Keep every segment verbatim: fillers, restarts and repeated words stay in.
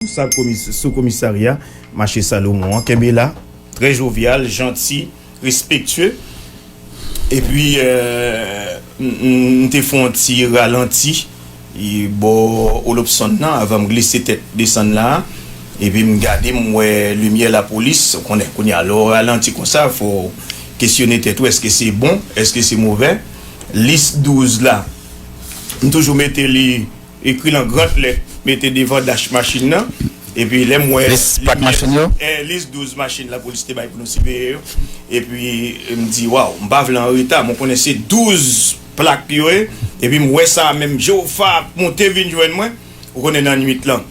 Sa komis, sou komisarya mache Salomon an, kenbe la, trè jovyal, janti, respektye. Epi, euh, m, m, m te fè yon ti ralanti, e, bò Olopson nan, avan m glise tèt desann la. Epi m gade, m wè limyè lapolis, ou konnen, kounye a, lè w ralanti konsa, fò w kesyone tèt ou, èske se bon, èske se movè? Lis douz la, m toujou mete li, ekri l an gran lèt, mete devan dach machin nan. Epi lè m wè lis, limyè, machin yo? Eh, lis douz machin lapolis te bay pou nou siveye yo. Epi, eh, m di, waw, m pa vle an reta, mwen konnen se douz plak yo ye. Epi m wè sa menm, Jewofa ap monte vin jwenn mwen. Ou konnen nan nwit lan,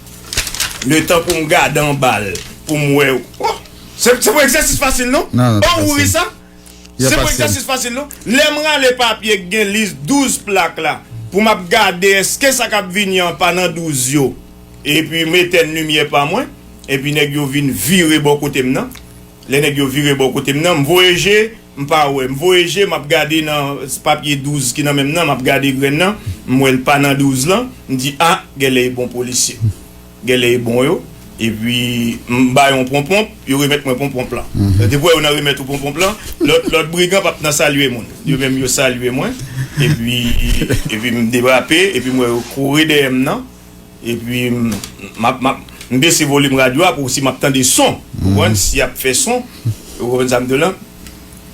letan pou m gade anba l, pou m wè, oh, se, se pa egzèsis fasil, non? Non, non, oh, ou ri sa? Se pa egzèsis fasil, non. Lè m rale papye k gen lis douz plak la, pou m ap gade èske sa k ap vini an pa nan douz yo, epi m etèn limyè pa mwen, epi nèg yo vin vire bò kote m nan. Lè nèg yo vire bò kote m nan, m voye je, m pa wè. M voye je, m ap gade nan papye douz ki nan men m nan, m ap gade grenn nan, m wè l pa nan douz lan, m di, a, genlè e bon polisye. Genlè e bon yo. Epi, m ba yo yon ponponp, yo remèt mwen ponponp lan. Depi w wè yo nan remèt ou ponponp lan, lòt, lòt brigan p ap nan salye moun. Yo menm yo salye mwen. Epi, epi m derape, epi m wè yo kouri dèyè m nan. Epi, m, m ap, m ap, m bese volim radyo a pou si m ap tande son. Ou konprann? Si y ap fè son, ou konprann sa m di w lan?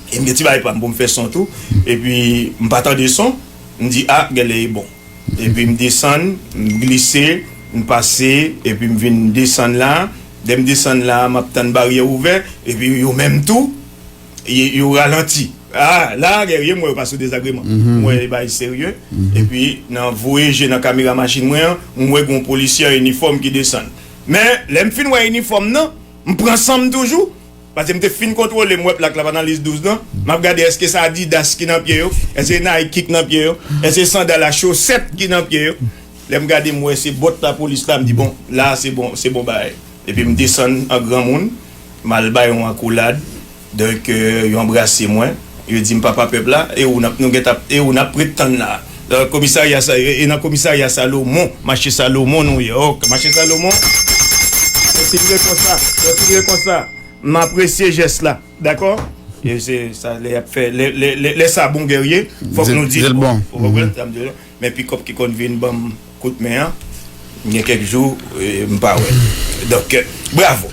E m gen ti bagay pa m pou m fè son tou. Epi, m pa tande son, m di, a, genlè e bon. Epi m desann, m glise, m pase, epi m vin desann la. Lè m desann la, m ap tann baryè ouvè, epi yo menm tou, y-, yo ralanti. A, la, Guerrier, m wè yo pa sou dezagreman. M wè e bagay serye. Epi, nan voye je nan kamera machin mwen an, m wè gon polisye an inifòm ki desann. Men, lè m fin wè inifòm nan, m pran san m toujou. Paske m te fin kontwole, m wè plak la pa nan lis douz lan. M ap gade èske se Adidas ki nan pye yo, èske Nike ki nan pye yo, èske sandal a chosèt ki nan pye yo. Lè m gade, m wè se bòt lapolis la, m di, bon, la se bon, se bon bagay. Epi m desann an granmoun, m al bay yon akolad. Donk, euh, yo anbrase mwen, yo di m papa pèp la, e ou n ap, nou gentan, e ou n ap ret tann la. Euh, komisarya sa, e, e nan komisarya Salomon, mache Salomon nou ye. Ok, mache Salomon. Kontinye konsa, kontinye konsa. M apresye jès la, dakò? E se sa, lè y ap fè, lè, lè, lè, lè sa bon, Guerrier, fòk nou di l bon. Ou konprann sa m di w la? Men pikòp ki konn vin ban m kout men an, gen kèk jou, e, m pa wè l. Donk, e, bravo.